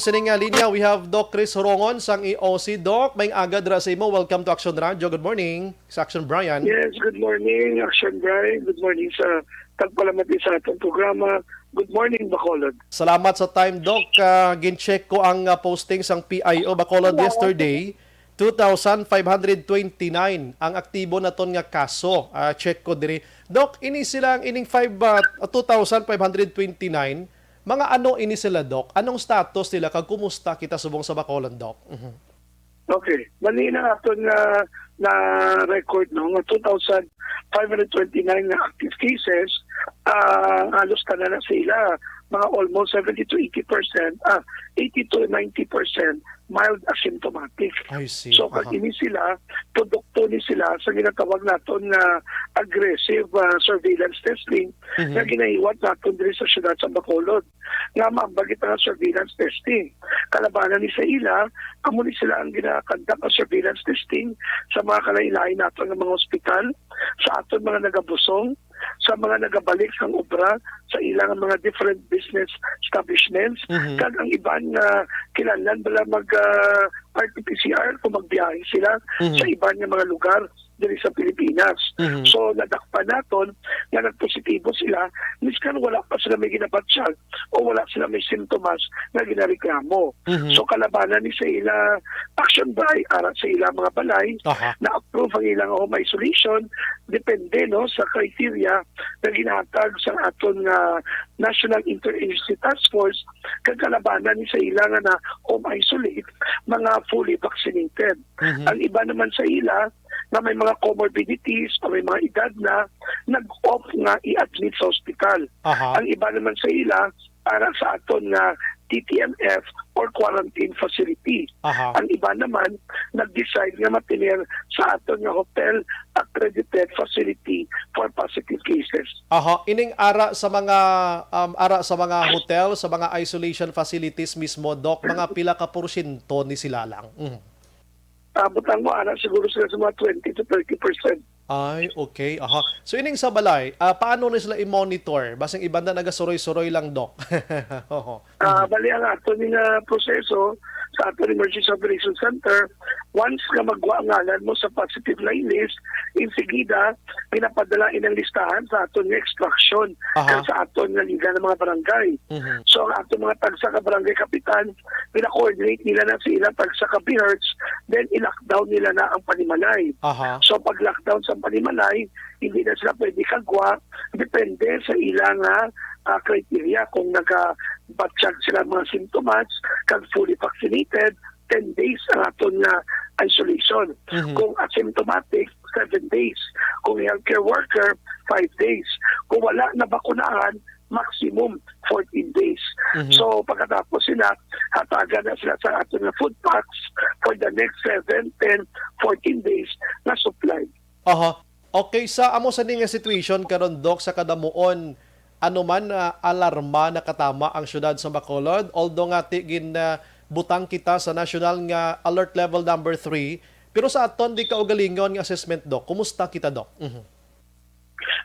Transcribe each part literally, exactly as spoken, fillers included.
Sining nga linya, we have Doc Chris Horongon sang E O C. Doc, may aga dira sa imo. Welcome to Action Radio. Good morning sa Action Brian. Yes, good morning, Action Brian. Good morning sa tagpalamati sa atong programa. Good morning, Bacolod. Salamat sa time, Doc. Ah, gin-check ko ang, ah, posting sang P I O Bacolod Salamat. yesterday. Two thousand five hundred twenty-nine ang aktibo naton nga kaso. Ah, check ko diri. Doc, ini sila ang ining five, ah, two thousand five hundred twenty-nine. Mga ano ini sila, Doc? Anong status nila kag kumusta kita subong sa Bacolod, Doc? Mhm. Okay. Bali na aton nga na record, no, nga two thousand five hundred twenty-nine nga active cases, ah, halos tanan na sila, mga almost seventy to eighty percent, ah, eighty to ninety percent mild asymptomatic. I see. So, kag Aha. ini sila, produkto ni sila sa ginatawag naton nga aggressive, ah, surveillance testing Mhm. nga ginahiwat naton diri sa siyudad sa Bacolod, nga maambag kita nga surveillance testing. Kalabanan ni sa ila, amo ni sila ang ginakandak nga surveillance testing sa mga kalain-lain naton nga mga ospital, sa aton mga nagabusong, sa mga nagabalik sang obra sa ilang mga different business establishments, Mhm. kag ang iban nga kinahanglan bala mag, ah, R T P C R kung magbiyahe sila Mhm. sa iban nga mga lugar diri sa Pilipinas. Mhm. So, nadakpan naton nga nagpositibo sila, miskan wala pa sila may ginabatyag o wala sila may sintomas nga ginareklamo. Mhm. So, kalabanan ni sa ila action by ara sa ila mga balay, Aha. na-approve ang ilang home isolation, depende, no, sa criteria nga ginahatag sa aton nga National Interagency Task Force, kag kalabanan ni sa ila nga na home isolate, mga fully vaccinated. Mhm. Ang iba naman sa ila nga may mga comorbidities o may mga edad na, nag-opt nga i-admit sa ospital. Aha. Ang iba naman sa ila, ara sa aton nga T T M F or quarantine facility. Aha. Ang iba naman, nag-decide nga matinir sa aton nga hotel accredited facility for positive cases. Aha, ining ara sa mga, um, ara sa mga hotel, sa mga isolation facilities mismo, Doc, mga pila ka porsyento ni sila lang? Mhm. Ah, butang mo, ana, siguro sila sa mga twenty to thirty percent. Ay, okay. Aha. So, ining sa balay, ah, paano ni sila i-monitor? Basing iban na nagasuroy-suroy lang, Doc. Oho. Ah, Mhm. bali ang ato ni nga proseso sa ato ni Emergency Operation Center, once nga magwa ang ngalan mo sa positive line list, insigida, ginapadala inang listahan sa aton nga extraction Aha. kag sa aton nga liga ng mga barangay. Mhm. So, ang aton mga tagsa ka barangay kapitan, gina-coordinate nila na sa ilang tagsa ka BHERTs, then i-lockdown nila na ang panimalay. Aha. So, pag lockdown sa panimalay, hindi na sila pwede kagwa, depende sa ilang, ah, ah, criteria. Kung nagabatyag sila mga sintomas, kag fully vaccinated, ten days ang aton nga isolation. Mhm. Kung asymptomatic, seven days. Kung healthcare worker, five days. Kung wala nabakunahan, maximum fourteen days. Mhm. So, pagkatapos sila, hatagan na sila sa aton nga food packs for the next seven, ten, fourteen days na supply. Aha. Okay, sa amo sa ni nga situation karon, Doc, sa kadamuon, ano man, ah, alarma nakatama ang siyudad sa Bacolod? Although nga ti gin, ah, butang kita sa national nga alert level number three, pero sa aton di kaugalingon nga assessment, Doc, kumusta kita, Doc? Mhm.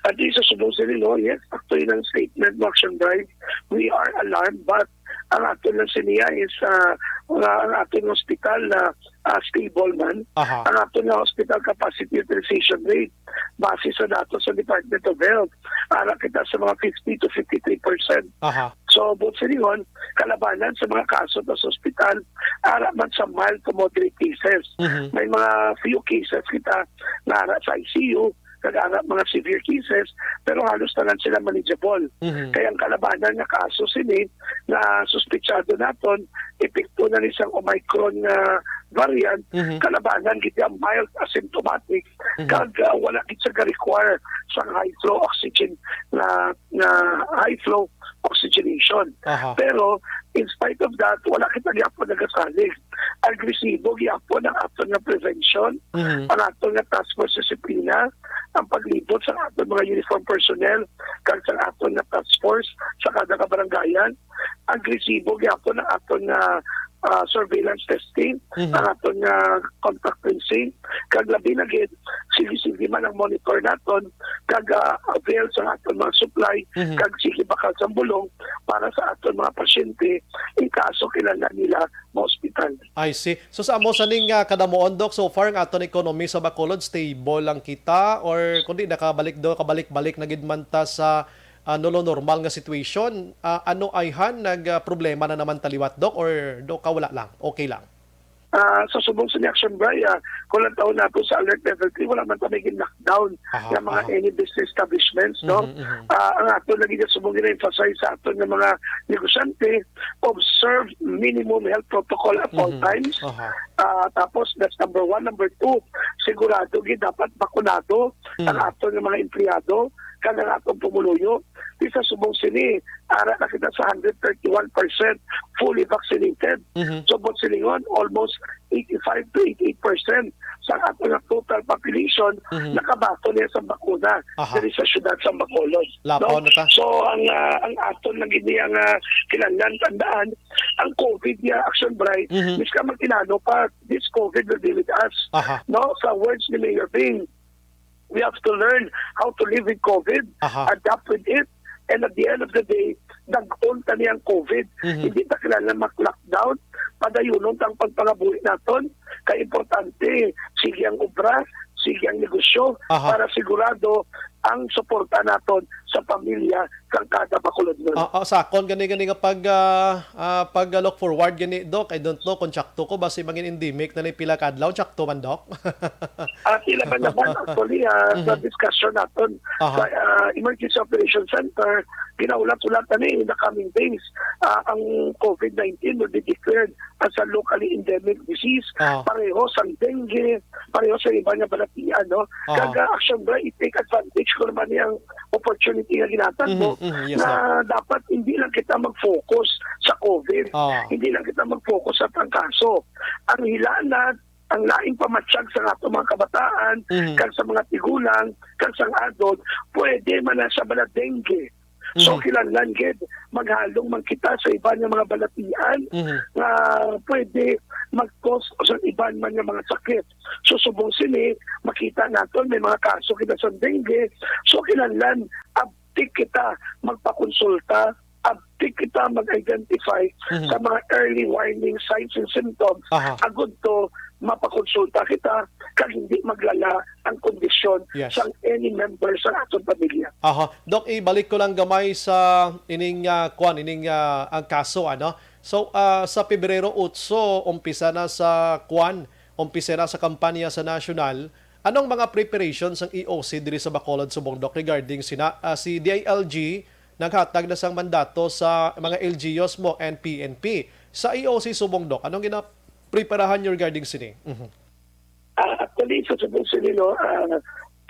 At least sa subong sila, no? Yes, actually, ng statement mo, Action Drive, we are alarmed, but ang ato lang siniya is, ah, nga ang aton hospital na, ah, stable man. Aha. Ang ato nga hospital capacity utilization rate, base sa datos sa Department of Health, ara kita sa mga fifty to fifty-three percent. Aha. So, buot silingon, kalabanan sa mga kaso ta sa ospital, ara man sa mild to moderate cases. Mhm. May mga few cases kita na ara sa I C U, kag ara mga severe cases, pero halos tanan sila manageable. Mhm. Kaya ang kalabanan nga kaso sini nga suspetsado naton, epekto na ni sang Omicron nga variant, Mhm. kalabanan gid ang mild asymptomatic, Mhm. kag, ah, wala gid sa ga-require sa high flow oxygen na, na high flow oxygenation. Aha. Pero in spite of that, wala kita gyapon nagasalig. Agresibo gyapon ang aton nga prevention, Mhm. ang aton nga task force disiplina, ang paglibot sa aton mga uniform personnel, kag sa aton nga task force sa kada kabarangayan. Agresibo gyapon ang aton nga, ah, surveillance testing, Mhm. ang aton nga contact tracing, kag labi na gid, sige-sige man ang monitor naton, kag, ah, avail sa aton mga supply, Mhm. kag sige bakal sang bulong para sa aton mga pasyente, in kaso kinahanglan nila ma-hospital. I see. So, sa amo sa ning, ah, kadamuon, Doc, so far ang aton economy sa Bacolod, stable lang kita, or kundi nakabalik do, kabalik-balik na gid man ta sa, ah, nulo normal nga situation? Ah, ano ayhan nag, ah, problema na naman ta liwat, Doc, or do ka wala lang? Okay lang? Ah, sa subong sa ni Action Bray, ah, kung lang taon nato sa alert level three, wala man ta may gin-lockdown Aha, nga mga aha. any business establishments, no? Mhm, mhm. Ah, ang ato lagi na subong gina-emphasize sa aton nga mga negosyante, observe minimum health protocol at all Mhm. times. Aha. Ah, tapos, that's number one. Number two, sigurado gid dapat bakunado ang Mhm. aton nga mga empleyado kag ang atong pumuluyo. Di sa subong sini, ara na kita sa hundred thirty-one percent fully vaccinated. Mhm. So, buot silingon, almost eighty-five to eighty-eight percent sa ato nga total population Mhm. nakabaton niya sa bakuna Aha. diri sa siyudad sa Bacolod. Lapaw No? na ta. So, ang, ah, ang aton lang gid niya nga kinahanglan tandaan, ang COVID niya, Action Bray, Mhm. miska mag-inano pa, this COVID will be with us. Aha. No? Sa words ni Mayor Bing, we have to learn how to live with COVID, Aha. adapt with it, and at the end of the day, dag-on ta niyang COVID. Mhm. Hindi ta kinahanglan mag-lockdown, padayunon ta ang pagpangabuhi naton. Kay importante, sige ang obra, sige ang negosyo, Aha. para sigurado ang suporta naton sa pamilya kang kada Bacolodnon. Ah, ah, sakon gani, gani nga pag, ah, ah, pag, ah, look forward gani, Doc. I don't know kung tsakto ko, basi mangin endemic na ni pila ka adlaw, tsakto man, Doc? Ah, sila man naman, actually, ah, sa Mhm. discussion naton Aha. sa, ah, Emergency Operation Center, ginahulat-hulat na ni in the coming days. Ah, ang COVID nineteen will be declared as a locally endemic disease. Aha. Pareho sang dengue, pareho sa iba nga balatian, no? Aha. Kag, ah, Action Bray, i-take advantage ko naman yung opportunity nga ginatag Mhm, mo mhm, yes, na Doc. dapat hindi lang kita mag-focus sa COVID. Ah. Hindi lang kita mag-focus sa trangkaso. Ang hilanat, ang laing pamatyag sa ato mga kabataan, Mhm. kag sa mga tigulang, kag sa adult, pwede man na sa bala dengue. So, Mhm. kinahanglan gid maghalong man kita sa iban nga mga balatian Mhm. nga pwede mag-cause sa iban man nga mga sakit. So, subong sini, makita naton may mga kaso kita sa dengue. So, kinahanglan abtik kita magpakonsulta, abtik kita mag-identify Mhm. sa mga early warning signs and symptoms. Aha. Agud to, mapakonsulta kita kag hindi maglala ang kondisyon Yes. sang any member sa aton pamilya. Aha. Doc, ibalik ko lang gamay sa ining, ah, kwan, ining, ah, ang kaso, ano? So, ah, sa Pebrero otso, umpisa na sa kwan, umpisa na sa kampanya sa nasyonal. Anong mga preparations ang E O C diri sa Bacolod subong, Doc, regarding sina, ah, si D I L G naghatag na sang mandato sa mga L G Us mo and P N P. Sa E O C subong, Doc, anong ginapreparahan niyo regarding sini? Mhm. Ah, actually, sa Cebu City, no, ah,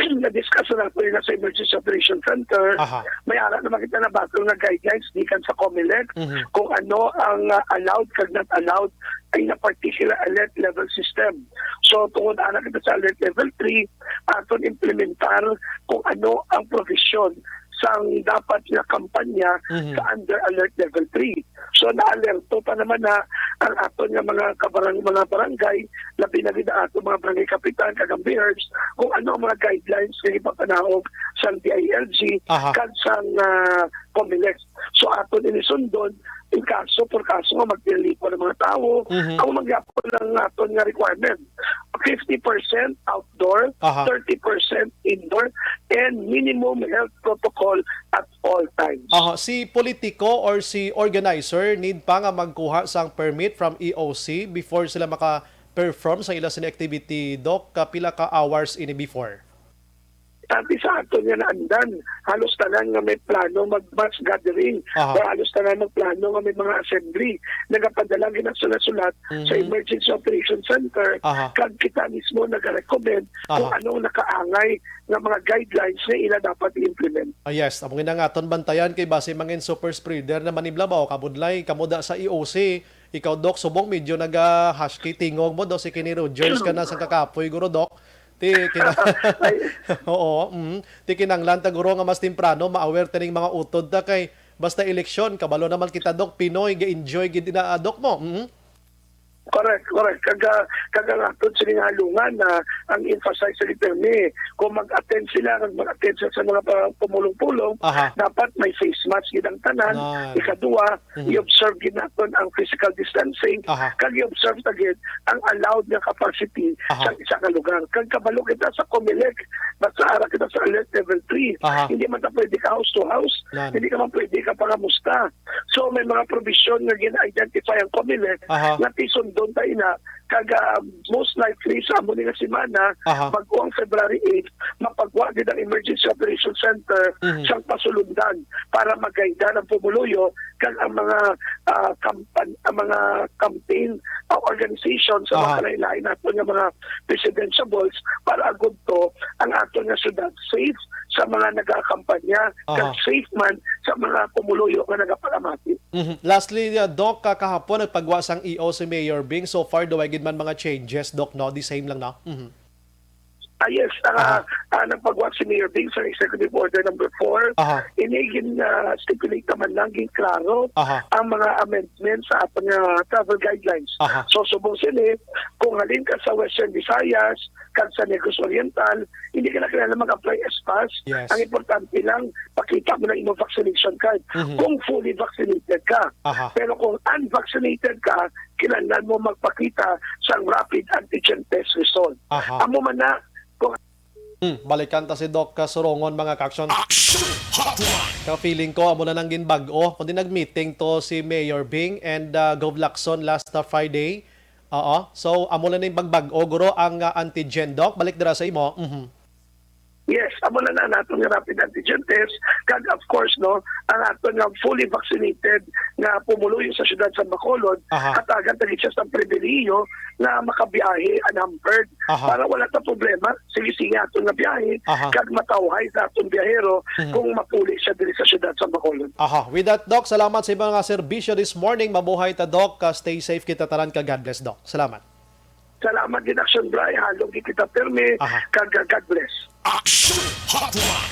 na-discuss na po nila sa Emergency Operation Center. Aha. May ara naman kita na bago nga guidelines gikan sa COMELEC Mhm. kung ano ang, ah, allowed kag not allowed ay na particular alert level system. So, tungod ana kita sa alert level three, aton implementar kung ano ang provision sang dapat nga kampanya Mhm. sa under alert level three. So, naalerto pa naman na ang aton nga mga kabarang-, mga barangay, labi na gid ang aton mga barangay kapitan kag ang BHERS, kung ano ang mga guidelines nga ipapanaog sang D I L G Aha. kag sang, ah, COMELEC. So, aton ini sundon, in kaso por kaso nga magtilipon ang mga tawo, Mhm. ang magyapon lang aton nga requirement. Fifty percent outdoor, Aha. thirty percent indoor, and minimum health protocol at all times. Aha, si politiko or si organizer need pa nga magkuha sang permit from E O C before sila maka-perform sa ila sini activity, Doc? Kapila ka hours ini before? Dati sa aton nga naandan, halos tanan nga may plano mag mass gathering, Aha. or halos tanan magplano nga may mga assembly, nagapadala gid ang sulat-sulat sa Mhm. Emergency Operation Center, Aha. kag kita mismo nagarecommend kung Aha. anong nakaangay nga mga guidelines nga ila dapat i-implement. Ah, yes, amo nga nga aton bantayan kay basi mangin super spreader na maniblabaw, kabudlay, kamo da sa E O C, ikaw, Doc, subong medyo naga-husky tingog mo, do si Kenny Rogers ka na sa kakapoy, guro, Doc. Ti kina-, Ay. Oo, mm. Ti kinanglan ta, guro, nga mas temprano ma-aware taning mga utod ta kay basta eleksyon, kabalo naman kita, Doc, Pinoy, ga-enjoy gid na, ah, Doc, mo. Mm. Correct, correct. Kag, ah, kag ang aton sini nga halungan na ang emphasize sa pirmi, kung mag-attend sila, kag mag-attend sila sa mga pa-, pumulong-pulong, Aha. dapat may face mask gid ang tanan. Nice. Ikaduha, Mhm. i-observe gid naton ang physical distancing, Aha. kag i-observe ta gid ang allowed nga capacity Aha. sa isa ka lugar. Kag kabalo kita sa Comelec, basta ara kita sa alert level three. Aha. Hindi man ta pwede ka house to house, Nan. hindi ka man pwede ka pangamusta. So, may mga provision nga gin-identify ang Comelec Aha. nga tisundon ta ina, kag, ah, most likely sa amo ni nga semana, Aha. bag-o ang February eight, mapagwa gid ang Emergency Operation Center Mhm. sang pasulundan para magaydan ang pumuluyo kag ang mga, ah, kampan-, ang mga campaign, ah, organization sa mga Aha. kalain-lain naton nga mga residential halls para agud to ang aton nga syudad safe sa mga nagakampanya, Aha. kag safe man sa mga pumuluyo nga nagapalamati. Mhm. Lastly, uh, Doc, ka-, kahapon nagpagwa sang E O si Mayor Bing. So far, daw gid man mga changes, Doc, no? The same lang, no? Mhm. Ah, yes, ah, Aha. ah, nagpagwa si Mayor Bing sa Executive Order number four. Aha. Ini gin, ah, stipulate naman lang, gin klaro Aha. ang mga amendments sa aton nga travel guidelines. Aha. So, subong sini, kung halin ka sa Western Visayas, kag sa Negros Oriental, hindi ka na kailangan mag-apply S pass. Yes. Ang importante lang, pakita mo na imong vaccination card Mhm. kung fully vaccinated ka. Aha. Pero kung unvaccinated ka, kinahanglan mo magpakita sang rapid antigen test result. Aha. Amo man na, kung Hmm, balikan ta si Doc Surongon, mga ka-action. Action Hotline! Ka-feeling ko, amo na nang ginbag-o. Kundi nag-meeting to si Mayor Bing and, uh, Gov Lacson last, uh, Friday. Oo. So, amo na ning pagbag-o, guro, ang, uh, antigen, Doc. Balik dira sa imo. Mhm. Yes, amo na na naton nga rapid antigen test. Kag, of course, no, ang aton nga fully vaccinated nga pumuluyo sa siyudad sa Bacolod, Aha. hatagan ta gid siya sa pribilehiyo nga makabiyahe unhampered Aha. para wala ta problema. Sige-sige aton nga biyahe, Aha. kag matawhay sa aton biyahero Mhm. kung mapuli siya diri sa siyudad sa Bacolod. Aha. With that, Doc, salamat sa mga serbisyo this morning. Mabuhay ta, Doc. Uh, stay safe kita tanan, ka God bless, Doc. Salamat. Salamat gid, Action Bri. Halong gid kita pirmi, Aha. kag God bless. Action Hotline.